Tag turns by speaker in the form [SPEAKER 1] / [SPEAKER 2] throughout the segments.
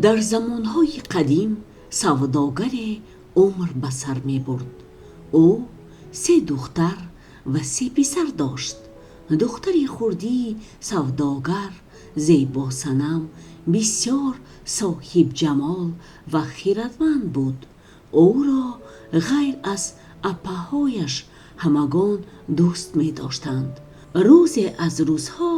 [SPEAKER 1] Дар замонҳои қадим савдогаре умр ба сар мебурд. Ӯ се духтар ва се писар дошт. Духтари хурдии савдогар Зебосанам бисёр соҳибҷамол ва хирадманд буд. Ӯро ғайр аз апаҳояш ҳамагон дӯст медоштанд. Рӯзе аз рӯзҳо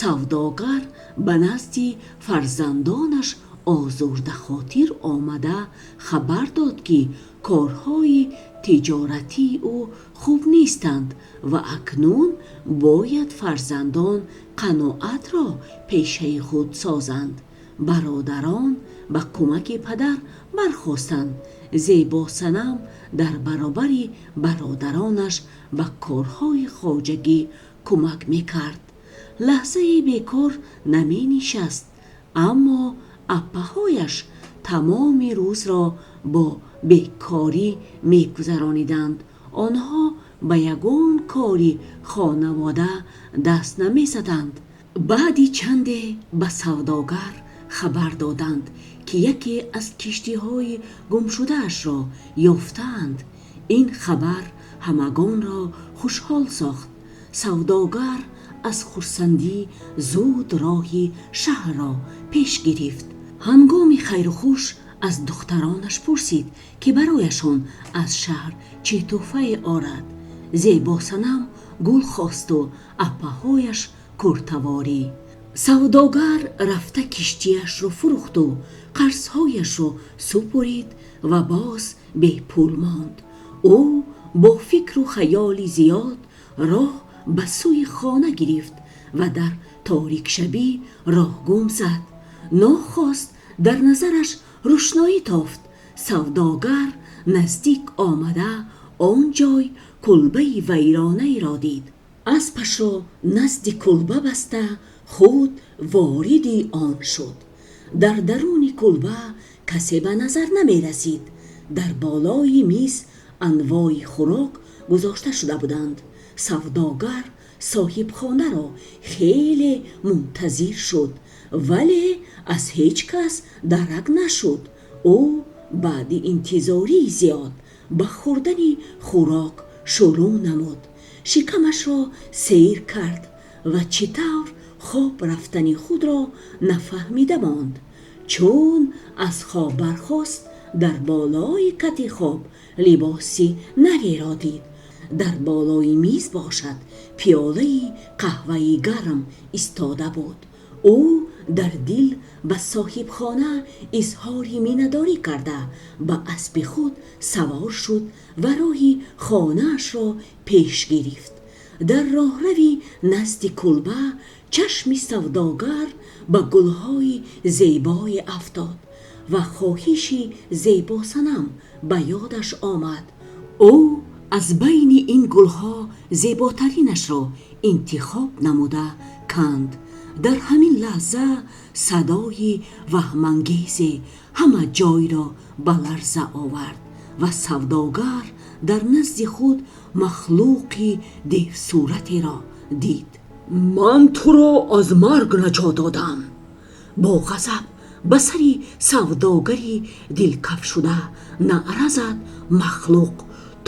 [SPEAKER 1] савдогар ба назди фарзандонаш озурдахотир омада, хабар дод, ки корҳои тиҷоратии ӯ хуб нестанд ва акнун бояд фарзандон қаноатро пешаи худ созанд. Бародарон ба кӯмаки падар бархостанд. Зебосанам дар баробари бародаронаш ба корҳои хоҷагӣ кӯмак мекард, лаҳзае бекор наменишаст. Аммо апаҳояш тамоми рӯзро бо бекорӣ мегузарониданд. Онҳо ба ягон кори хонавода даст намезаданд. Баъди чанде ба савдогар хабар доданд, ки яке аз киштиҳои гумшудаашро ёфтаанд. Ин хабар ҳамагонро хушҳол сохт. Савдогар аз хурсандӣ зуд роҳи шаҳрро пеш гирифт. Ҳангоми хайрухуш аз духтаронаш пурсид, ки барояшон аз шаҳр чӣ тӯҳфае орад. Зебосанам гул хосту апаҳояш куртаворӣ. Савдогар рафта киштияшро фурӯхту қарзҳояшро супорид ва боз бепул монд. Ӯ бо фикру хаёли зиёд роҳ ба сӯи хона гирифт ва дар торикшабӣ роҳ гум зад. Нохост дар назараш рӯшноӣ тофт. Савдогар наздик омада, он ҷой кулбаи вайронаеро дид. Аспашро назди кулба баста, худ вориди он шуд. Дар даруни кулба касе ба назар намерасид. Дар болои миз анвои хӯрок гузошта шуда буданд. Савдогар соҳибхонаро хеле мунтазир шуд, вале аз ҳеҷ кас дарак нашуд. Ӯ баъди интизории зиёд ба хӯрдани хӯрок шурӯъ намуд. Шикамашро сейр кард ва чӣ тавр хоб рафтани худро нафаҳмида монд. Чун аз хоб бархост, дар болои кати хоб либоси наверо дид. Дар болои миз бошад, пиёлаи қаҳваи гарм истода буд. Ӯ дар дил ба соҳибхона изҳори миннатдорӣ карда, ба аспи худ савор шуд ва роҳи хонаашро пеш гирифт. Дар роҳрави назди кулба чашми савдогар ба гулҳои зебое афтод ва хоҳиши Зебосанам ба ёдаш омад. Ӯ аз байни ин гулҳо зеботаринашро интихоб намуда канд. Дар ҳамин лаҳза садои ваҳмангезе ҳама ҷойро ба ларза овард ва савдогар дар назди худ махлуқи девсуратеро дид. «Ман туро аз марг наҷот додам», бо ғазаб ба сари савдогари дилкафшуда наъра зад махлуқ.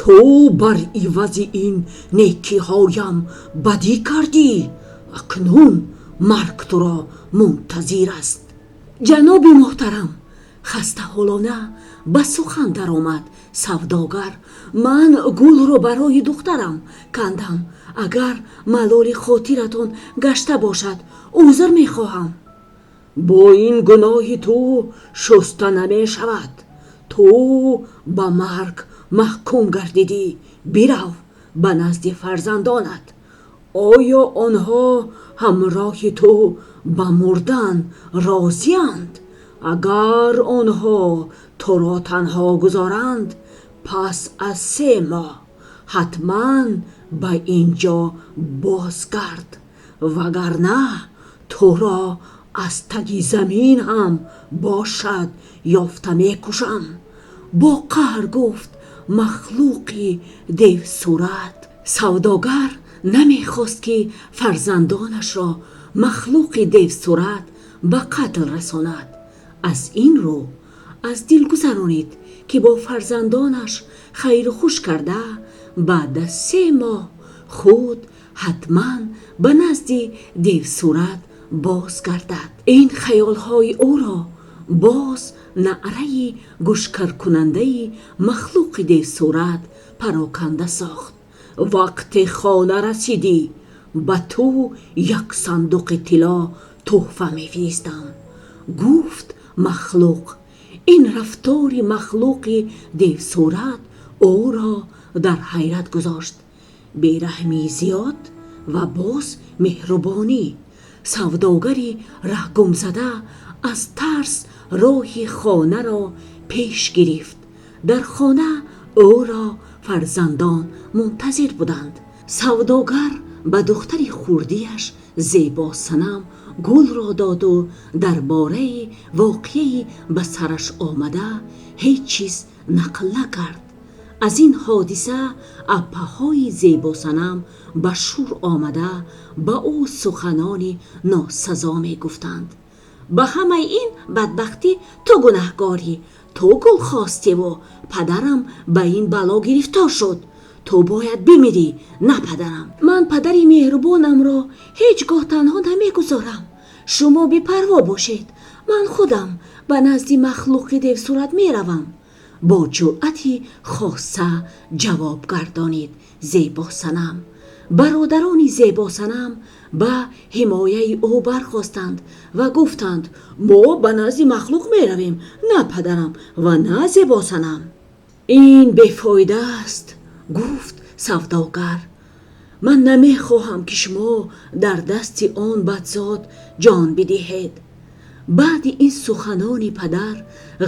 [SPEAKER 1] «Ту бар ивази ин некиҳоям бадӣ кардӣ. Акнун марг туро мунтазир аст». «Ҷаноби муҳтарам», хастаҳолона ба сухан даромад савдогар, «ман гулро барои духтарам кандам. Агар малоли хотиратон гашта бошад, узр мехоҳам». «Бо ин гуноҳи ту шуста намешавад. Ту ба марг маҳкум гардидӣ. Бирав ба назди фарзандонат. Оё онҳо ҳамроҳи ту ба мурдан розианд? Агар онҳо туро танҳо гузоранд, пас аз 3 моҳ ҳатман ба ин ҷо бозгард, вагарна туро аз таги замин ҳам бошад, ёфта мекушам», бо қаҳр гуфт махлуқи девсурат. Савдогар намехост, ки фарзандонашро махлуқи девсурат ба қатл расонад. Аз ин рӯ аз дил гузаронид, ки бо фарзандонаш хайру хуш карда, баъд аз 3 моҳ худ ҳатман ба назди девсурат бозгардад. Ин хаёлҳои ӯро боз наъраи гӯшкаркунандаи махлуқи девсурат пароканда сохт. «Вақте хона расидӣ, ба ту як сандуқи тилло тӯҳфа мефиристам», гуфт махлуқ. Ин рафтори махлуқи девсурат ӯро дар ҳайрат гузошт. Бераҳмии зиёд ва боз меҳрубонӣ. Савдогари раҳгумзада аз тарс роҳи хонаро пеш гирифт. Дар хона ӯро фарзандон мунтазир буданд. Савдогар ба духтари хурдиаш Зебосанам гулро доду дар бораи воқеаи ба сараш омада ҳеҷ чиз нақл накард. Аз ин ҳодиса аппаҳои Зебосанам ба шӯр омада, ба ӯ суханони носазо мегуфтанд. «Ба ҳамаи ин бадбахтӣ ту гунаҳкорӣ. Ту гул хостеву падарам ба ин бало гирифтор шуд. Ту бояд бимирӣ, на падарам». «Ман падари меҳрубонамро ҳеҷ гоҳ танҳо намегузорам. Шумо бепарво бошед, ман худам ба назди махлуқи девсурат меравам», бо ҷуръати хоса ҷавоб гардонид Зебосанам. Бародарони Зебосанам ба ҳимояи ӯ бархостанд ва гуфтанд: «Мо ба назди махлуқ меравем, на падарам ва на Зебосанам». «Ин бефоида аст», гуфт савдогар. «Ман намехоҳам, ки шумо дар дасти он бадзод ҷон бидиҳед». Баъди ин суханони падар,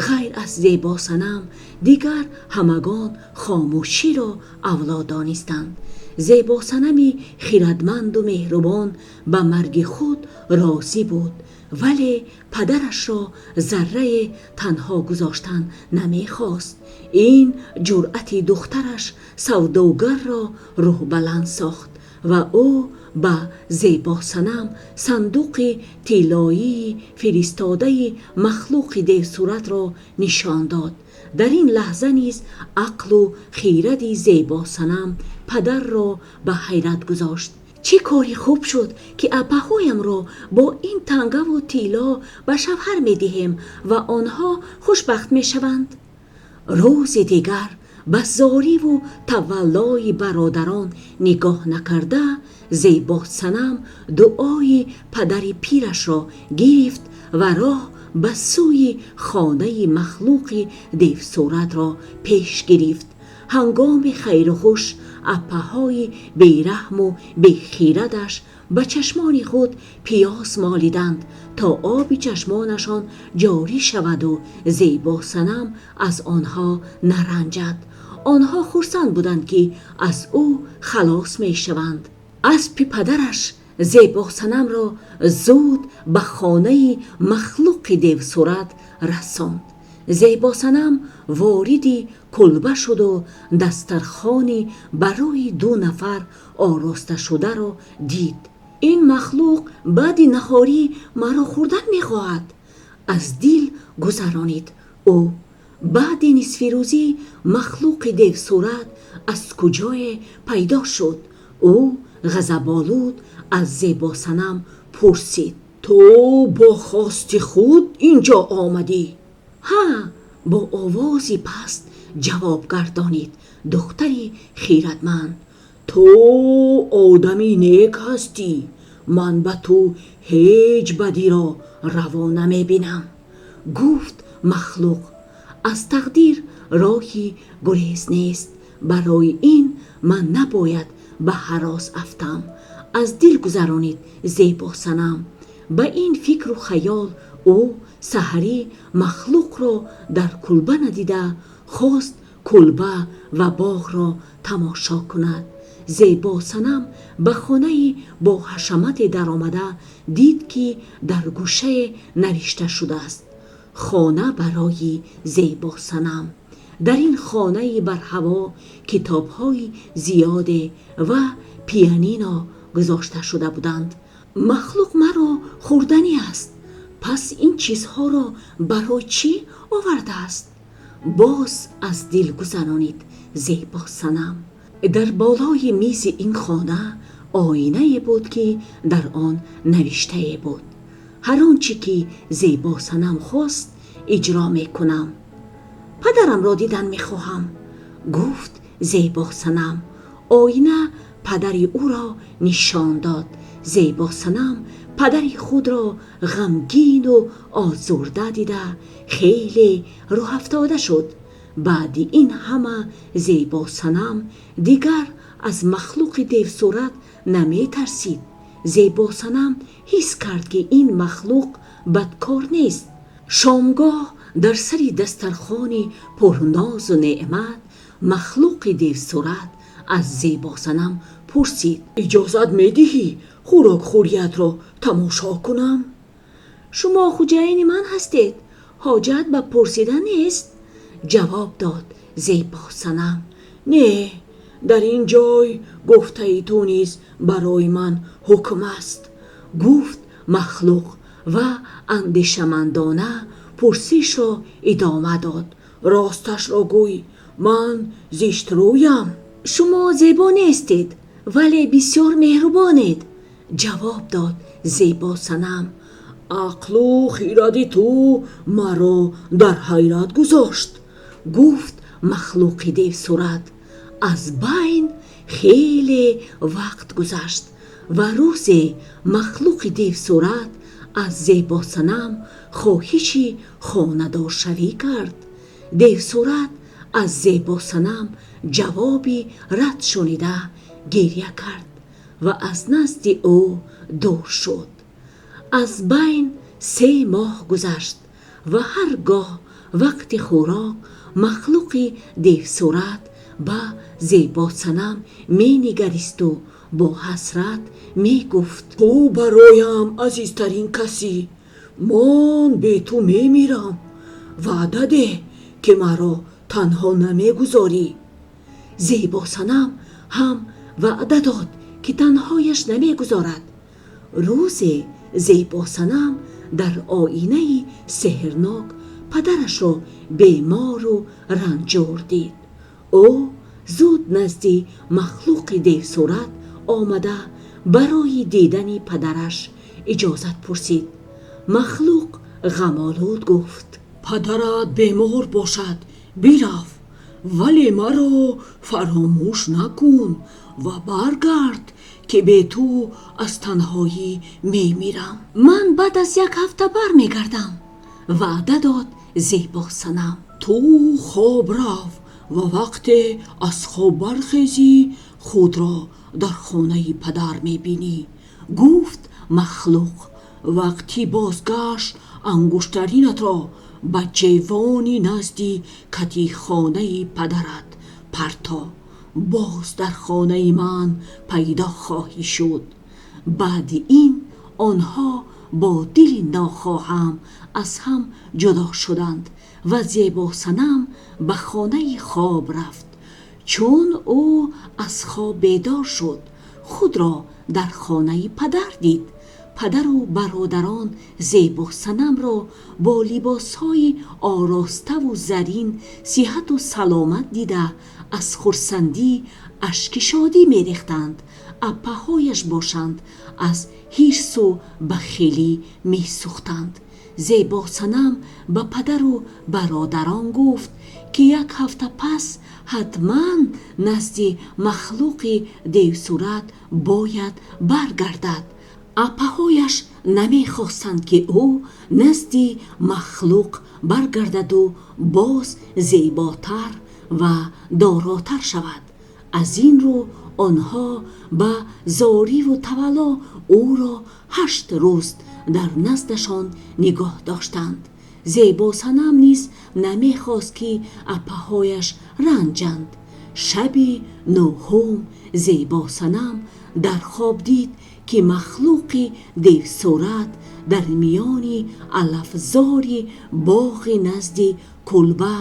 [SPEAKER 1] ғайр аз Зебосанам, дигар ҳамагон хомӯширо авло донистанд. Зебосанами хирадманду меҳрубон ба марги худ розӣ буд, вале падарашро заррае танҳо гузоштан намехост. Ин ҷуръати духтараш савдогарро рӯҳбаланд сохт ва ӯ ба Зебосанам сандуқи тиллоии фиристодаи махлуқи девсуратро нишон дод. Дар ин лаҳза низ ақлу хиради Зебосанам падарро ба ҳайрат гузошт. «Чӣ кори хуб шуд, ки аппаҳоямро бо ин тангаву тилло ба шавҳар медиҳем ва онҳо хушбахт мешаванд». Рӯзи дигар ба зориву таваллои бародарон нигоҳ накарда, Зебосанам дуои падари пирашро гирифт ва роҳ ба сӯи хонаи махлуқи девсуратро пеш гирифт. Ҳангоми хайрухуш аппаҳои бераҳму бехирадаш ба чашмони худ пиёз молиданд, то оби чашмонашон ҷорӣ шаваду Зебосанам аз онҳо наранҷад. Онҳо хурсанд буданд, ки аз ӯ халос мешаванд. Аспи падараш Зебосанамро зуд ба хонаи махлуқи девсурат расонд. Зебосанам вориди кулба шуду дастархони барои ду нафар оросташударо дид. «Ин махлуқ баъди наҳорӣ маро хӯрдан мехоҳад», аз дил гузаронид ӯ. Баъди нисфирӯзӣ махлуқи девсурат аз куҷое пайдо шуд. Ӯ ғазаболуд аз Зебосанам пурсид: «Ту бо хости худ ин ҷо омадӣ?» «Ҳа», бо овози паст ҷавоб гардонид духтари хирадманд. «Ту одами нек ҳастӣ. Ман ба ту ҳеҷ бадиро раво намебинам», гуфт махлуқ. «Аз тақдир роҳи гурез нест. Барои ин ман набояд ба ҳарос афтам», аз дил гузаронид Зебосанам. Ба ин фикру хаёл ӯ саҳарӣ махлуқро дар кулба надида, хост кулба ва боғро тамошо кунад. Зебосанам ба хонаи боҳашамате даромада дид, ки дар гӯшае навишта шудааст: «Хона барои Зебосанам». Дар ин хонаи барҳаво китобҳои зиёде ва пианино гузошта шуда буданд. «Махлуқ маро хӯрданӣ аст», Пас ин чизҳоро барои чӣ овардааст? Боз аз дил гузаронид Зебосанам. Дар болои мизи ин хона оинае буд, ки дар он навиштае буд: ҳар он чӣ ки Зебосанам хост, иҷро мекунам. Падарамро дидан мехоҳам, гуфт Зебосанам. Оина падари ӯро нишон дод. Зебосанам падари худро ғамгин ва озурда дида, хеле рӯҳафтода шуд. Баъди ин ҳама Зебосанам дигар аз махлуқи девсурат наметарсид. Зебосанам ҳис кард, ки ин махлуқ бадкор нест. Шомгоҳ дар сари дастархони пурнозу неъмат махлуқи девсурат аз Зебосанам пурсид: иҷозат медиҳӣ хӯрокхӯриятро тамошо кунам? Шумо хӯҷаини ман ҳастед, ҳоҷат ба пурсидан нест, ҷавоб дод Зебосанам. Не, дар ин ҷой гуфтаи ту низ барои ман ҳукм аст, гуфт махлуқ ва андешамандона пурсишро идома дод: росташро гӯй, ман зиштрӯям? Шумо зебо нестед, вале бисёр меҳрубонед, ҷавоб дод Зебосанам. Ақлу хиради ту маро дар ҳайрат гузошт, гуфт махлуқи девсурат. Аз байн хеле вақт гузашт ва рӯзе махлуқи девсурат аз Зебосанам хоҳиши хонадоршавӣ кард. Девсурат аз Зебосанам ҷавоби рад шунида гиря кард ва аз назди ӯ дур шуд. Аз байн 3 моҳ гузашт ва ҳар гоҳ вақти хӯрок махлуқи девсурат ба Зебосанам менигарист у бо ҳасрат мегуфт: ту бароям азизтарин каси, ман бе ту мемирам. Ваъда деҳ, ки маро танҳо намегузорӣ. Зебосанам ҳам ваъда дод, ки танҳояш намегузорад. Рӯзе Зебосанам дар оинаи сеҳрнок падарашро бемору ранҷур дид. Ӯ зуд назди махлуқи девсурат омада, барои дидани падараш иҷозат пурсид. Махлуқ ғамолуд гуфт: падарат бемор бошад, бирав, вале маро фаромӯш накун ва баргард, ки бе ту аз танҳоӣ мемирам. Ман баъд аз 1 ҳафта бармегардам, ваъда дод Зебосанам. Ту хоб рав ва вақте аз хоб бархезӣ худро дар хонаи падар мебинӣ, гуфт махлуқ. Вақти бозгашт ангуштаринатро ба ҷевони назди катихонаи падарат парто, боз дар хонаи ман пайдо хоҳӣ шуд. Баъди ин онҳо бо дили нохоҳам аз ҳам ҷудо шуданд ва Зебосанам ба хонаи хоб рафт. Чун ӯ аз хоб бедор шуд, худро дар хонаи падар дид. Падару бародарон Зебосанамро бо либосҳои ороставу зарин сиҳату саломат дида, аз хурсандӣ ашки шодӣ мерехтанд. Апаҳояш бошанд, аз ҳирсу бахилӣ месӯхтанд. Зебосанам ба падару бародарон гуфт, ки 1 ҳафта пас ҳатман назди махлуқи девсурат бояд баргардад. Апаҳояш намехостанд, ки ӯ назди махлуқ баргардаду боз зеботар ва доротар шавад. Аз ин рӯ онҳо ба зориву тавалло ӯро 8 рӯз дар наздашон нигоҳ доштанд. Зебосанам низ намехост, ки апаҳояш ранҷанд. Шаби 9 Зебосанам дар хоб дид, ки махлуқи девсурат дар миёни алафзори боғи назди кулба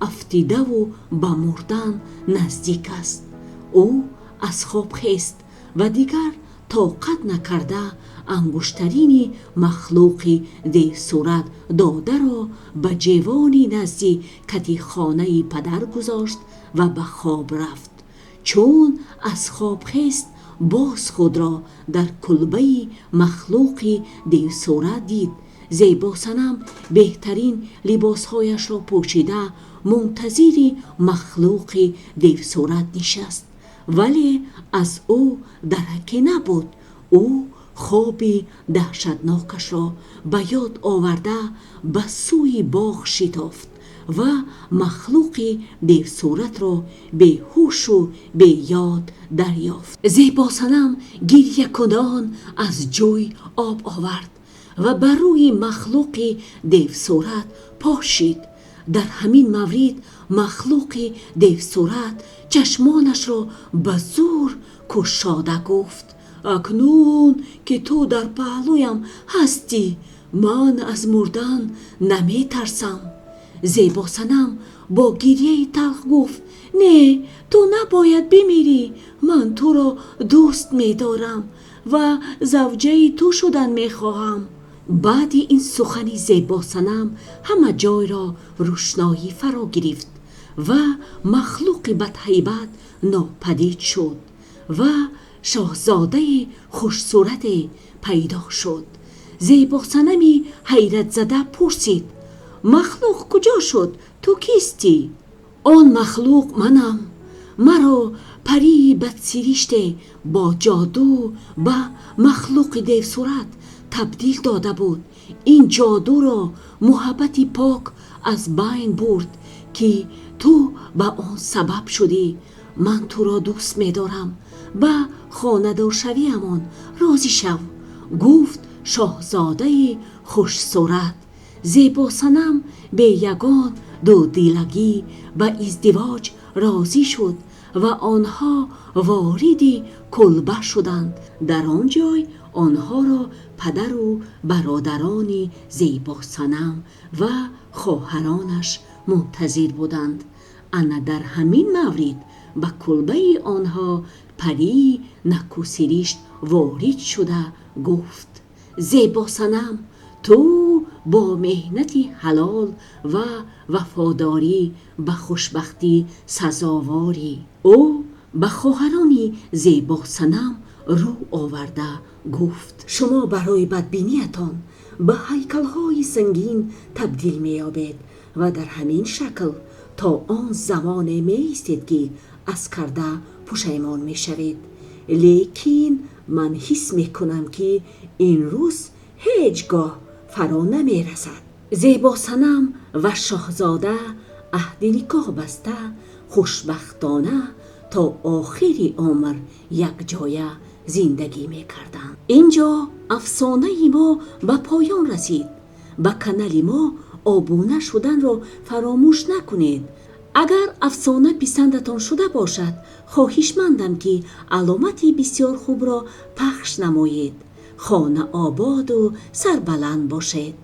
[SPEAKER 1] афтидаву ба мурдан наздик аст. Ӯ аз хоб хест ва дигар Тоқат накарда, ангуштарини махлуқи девсурат додаро ба ҷевони назди катихонаи падар гузошт ва ба хоб рафт. Чун аз хоб хест, боз худро дар кулбаи махлуқи девсурат дид. Зебосанам беҳтарин либосҳояшро пӯшида, мунтазири махлуқи девсурат нишаст, вале аз ӯ дараке набуд. Ӯ хоби даҳшатнокашро ба ёд оварда, ба сӯи боғ шитофт ва махлуқи девсуратро беҳушу беёд дарёфт. Зебосанам гирякунон аз ҷӯй об овард ва ба рӯи махлуқи девсурат пошид. Дар ҳамин маврид махлуқи девсурат чашмонашро ба зӯр кушода гуфт: «Акнун ки ту дар паҳлӯям ҳастӣ, ман аз мурдан наметарсам». Зебосанам бо гирияи талх гуфт: «Не, ту набояд бимирӣ. Ман туро дӯст медорам ва завҷаи ту шудан мехоҳам». Баъди ин сухани Зебосанам ҳама ҷойро рӯшноӣ фаро гирифт ва махлуқи бадҳайбат нопадид шуд ва шоҳзодаи хушсурате пайдо шуд. Зебосанами ҳайратзада пурсид: «Махлуқ куҷо шуд? Ту кистӣ?» «Он махлуқ манам. Маро парии бадсириште бо ҷоду ба махлуқи девсурат табдил дода буд. Ин ҷодуро муҳаббати пок аз байн бурд, ки ту ба он сабаб шудӣ. Ман туро дӯст медорам. Ба хонадоршавиамон розӣ шав», гуфт шоҳзодаи хушсурат. Зебосанам бе ягон дудилагӣ ба издивоҷ розӣ шуд ва онҳо вориди кулба шуданд. Дар он ҷой онҳоро падару бародарони Зебосанам ва хоҳаронаш мунтазир буданд. Ана дар ҳамин маврид ба кулбаи онҳо парии накусиришт ворид шуда гуфт: «Зебосанам, ту бо меҳнати ҳалол ва вафодорӣ ба хушбахтӣ сазоворӣ». Ӯ ба хоҳарони Зебосанам рӯ оварда гуфт: «Шумо барои бадбиниятон ба ҳайкалҳои сангин табдил меёбед ва дар ҳамин шакл то он замоне меистед, ки аз карда пушаймон мешавед. Лекин ман ҳис мекунам, ки ин рӯз ҳеҷ гоҳ фаро намерасад». Зебосанам ва шоҳзода аҳди никоҳ баста, хушбахтона то охири умр якҷоя зиндагӣ мекарданд. Инҷо афсонаи мо ба поён расид. Ба канали мо обуна шуданро фаромӯш накунед. Агар афсона писандатон шуда бошад, хоҳишмандам, ки аломати бисёр хубро пахш намоед. Хона ободу сарбаланд бошед.